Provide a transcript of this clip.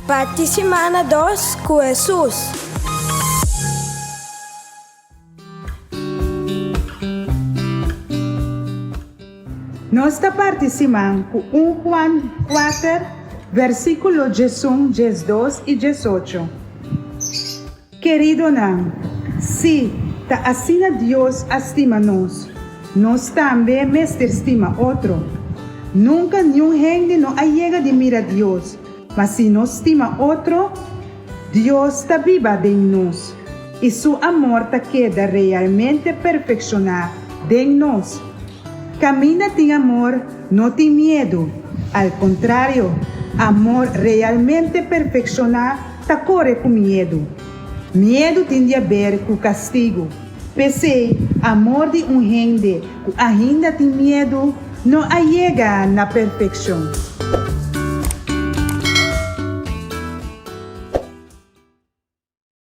Parti simana dos ku Hesus. Nos ta parti siman ku un Juan kuater, versíkulo 11, 12 i 18. Keridonan, sí, ta asina Dios a stima nos, nos tambe mester stima otro. Nunka niun hende no a yega di mira Dios, ma si nos stima otro, Dios ta biba den nos, i su amor ta keda realmente perfekshoná den nos. Kaminda tin amor, no tin miedu. Al kontrario, amor realmente perfekshoná ta kore ku miedu. Miedu tin di aber ku kastigu. P'esei, amor di un hende ku ainda tin miedu no a yega na perfekshon.